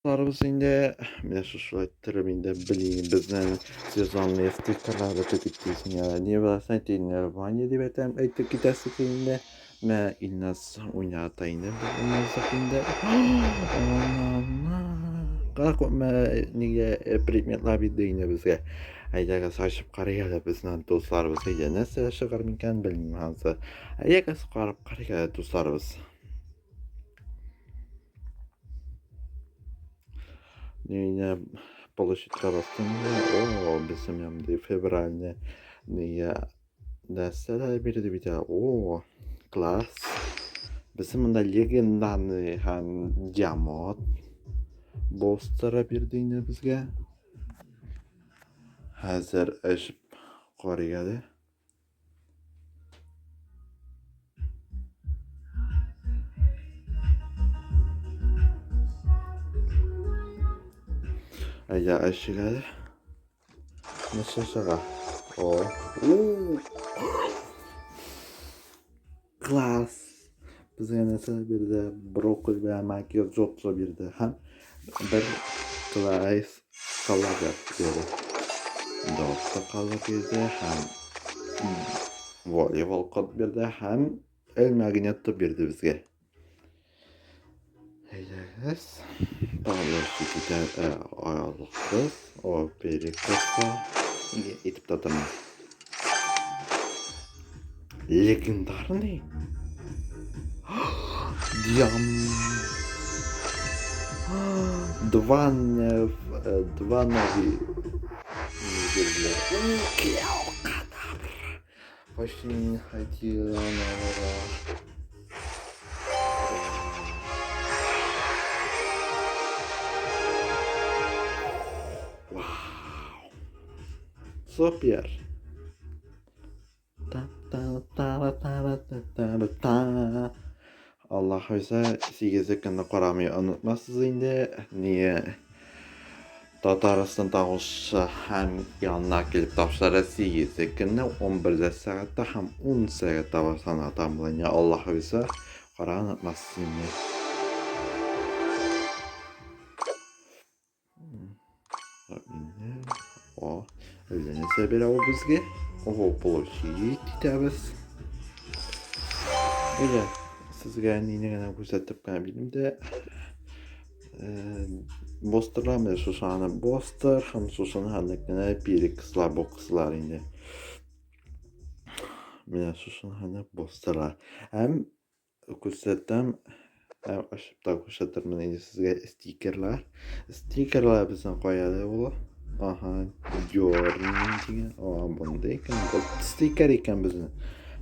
Дусларыбыз инде менә шушылай иттереп инде блин безнең сезонный стикерлар бетеп китте исеңә. Не бросайте нирване дип әйтәм, әйтеп китәсе инде. Менә Илназ уйната инде Илназ инде. Кара күпме нигә предметлар бирде инде безгә. Әйдәгез ачып карыйк әле безнең дусларыбыз әйдә нәрсә чыгар микән белмим ансы. Әйдәгез карап карыйк әле дусларыбыз. Нигә площадька бастым О, безнең янда февральне нигә нәрсәләр бирде бит әле. О, класс. Безнең монда легендарный һәм диамот босстары бирде инде безгә. Хәзер эчеп карыйк әле. Әйдә, ачык әле. Нәрсә чыга? О. Класс. Безгә нәрсә бирде? Брокколи белән макияж джобса бирде. Һәм бер класс Калага бирде. Доста кала бирде һәм волейбол кот бирде һәм эл магнитто бирде безгә. Әйдәгез. Тагын китә алкыз, о перекоса. Нигә итеп тә тормый. Легендарный? Диам. Два, два новый. Кадавр. Почти не хватило нового. Вау. Супер. Аллаһ үзе сигезе көнне карамый онытмасыз инде. Ние Татарстан тавышы һәм янына килеп тапшыра сигезе көнне 11 сәгатьтә һәм 10 сәгатьтә башлана тамлыня. Аллаһ үзе кара онытмасыз инде. О, әллә нәрсә бирә ул безгә. Ого, получить итәбез. Әйдә, сезгә нине генә күрсәтеп кенә бирдем дә. Бостерлар менә шушы аны бостер һәм шушыны хәнекенә пирикслар, бокслар инде. Менә шушыны хәнек бостерлар. Һәм Күрсәтәм, ачып та күрсәтермен инде сезгә стикерлар. Стикерлар безнең каяда була? Ага, Дёрни дигән. О, бунда икән. Бу стикер икән безнең.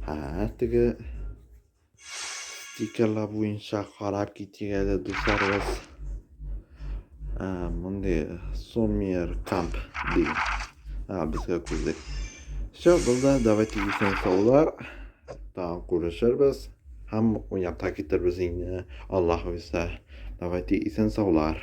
Һә, теге стикерлар буенча карап китик әле, дусларыбыз. Мондый Суммер Камп дигән. А, безгә күздек. Все, булды. Давайте исән саулар. Тагын күрешербез һәм уйнап та китербез инде. Аллаһ боерса. Давайте исән саулар.